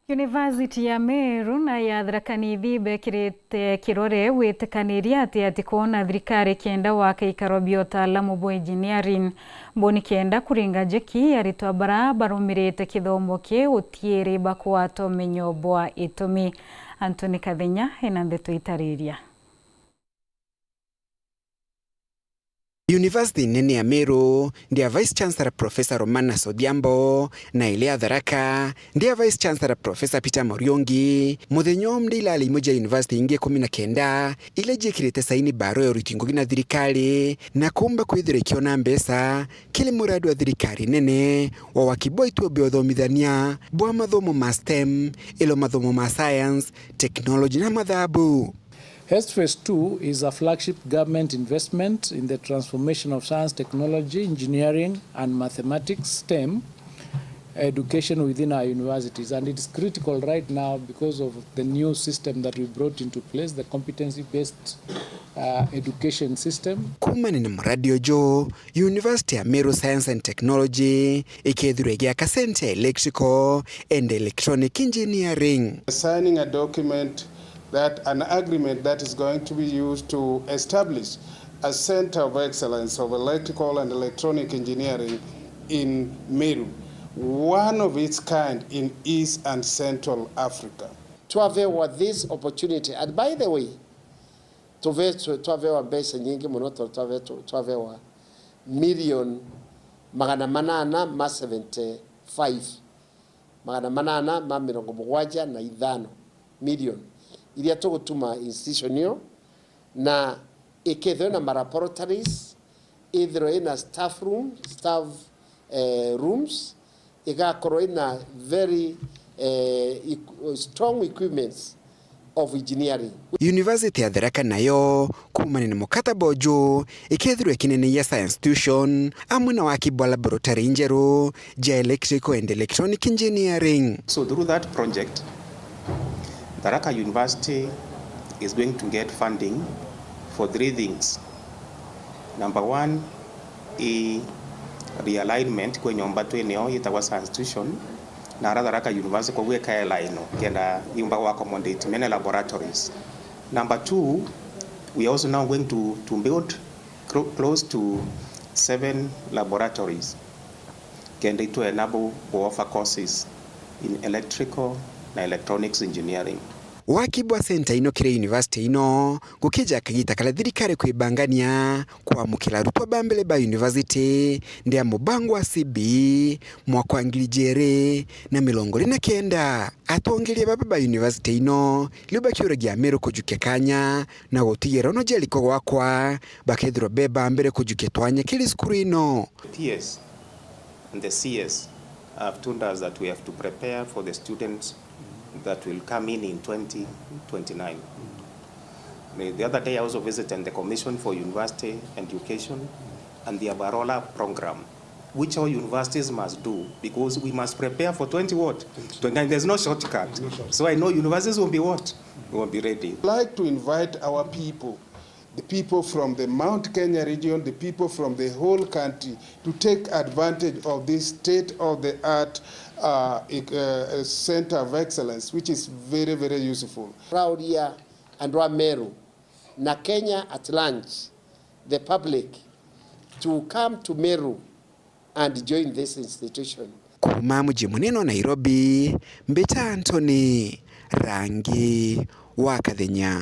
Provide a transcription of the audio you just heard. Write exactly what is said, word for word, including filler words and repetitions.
University ya Meru na ya Tharaka Nithi bekirite kirore gwitikaniria ati ati kwona thirikari kenda waka ikaro bia utaalamu bwa engineering. Bo ni kenda kuringa njeki aritwa bara barumirite kithomo ki utiiri bakwata umenyo bwa itumi. Anthony Kathenya ena ndeto itariria. University nene ya Meru, ndi ya Vice Chancellor Professor Romanus Odhiambo, na ile ya Tharaka, ndi ya Vice Chancellor Professor Peter Muriungi. Muthenya umwe ndi ilali imwe ja university ingi ikumi na kenda, ile jiikirite saini barua ya uriti ngugi na thirikari, na kuumba kwithirwa ikiona mbeca kiri muradi wa thirikari nene wa waki bwa ituo bia uthomithania bwa mathomo ma STEM, ilo mathomo ma science, technology na mathabu. HEST Phase two is a flagship government investment in the transformation of science, technology, engineering, and mathematics, STEM, education within our universities, and it's critical right now because of the new system that we brought into place, the competency-based, uh, education system. Kuumania na muradi uju, University ya Meru Science and Technology ikethirwa igiaka Centre ya Electrical and Electronic Engineering. Signing a document that an agreement that is going to be used to establish a center of excellence of electrical and electronic engineering in Meru, one of its kind in East and Central Africa. Twavewa this opportunity, and by the way, tuve-, twavewa mbeca nyingi muno, to-, twave-, twavewa million magana manana ma seventy-five, magana manana ma mirongo mugwanja na ithano million, iria tugutuma institution iyo, na ikethirwa ina ma laboratories, ithirwe ina staff room, staff, eh, rooms, igakorwo ina very, eh, equ-, strong equipments of engineering. University ya Tharaka nayo, kuumania na mukataba uju, ikethirwa ikineneia science tuition, amwe na waki bwa laboratory injeru ja electrical and electronic engineering. So through that project, Tharaka University is going to get funding for three things. Number one, i realignment kwi nyomba twi nio yitagwa science tuition, na ara Tharaka University koguo ikaelainwa kenda yumba gwa accommodate many laboratories. Number two, we are also now going to, to build clo-, close to seven laboratories kenda itwe enable ku offer courses in electrical na electronics engineering. Waki bwa center ino kiri university ino gukija kagita karia thirikari kwibangania kwamukira arutwa ba mbere ba university ndi ya mubango wa C B E mwaka wa ngiri ijiri na mirongo iri na kenda. Atongeria baba ba university ino riu bakiuragia Ameru kujukia kanya na gutigira ono jeriko gwakwa bakethirwa be ba mbere kujukia twanya kiri cukuru ino. P S and the C S have told us that we have to prepare for the students that will come in in twenty twenty-nine. The, the other day I also visited the Commission for University Education, and they have a roll-up program which all universities must do, because we must prepare for twenty what? Twenty-nine. There's no shortcut. So I know universities will be what? Will be ready. I'd like to invite our people, the people from the Mount Kenya region, the people from the whole country, to take advantage of this state-of-the-art, uh, ec-, uh, center of excellence, which is very, very useful. Rauria andu a Meru na Kenya at large, the public, to come to Meru and join this institution. Kuuma muji munene wa Nairobi, mbita Anthony Rangi wa Kathenya.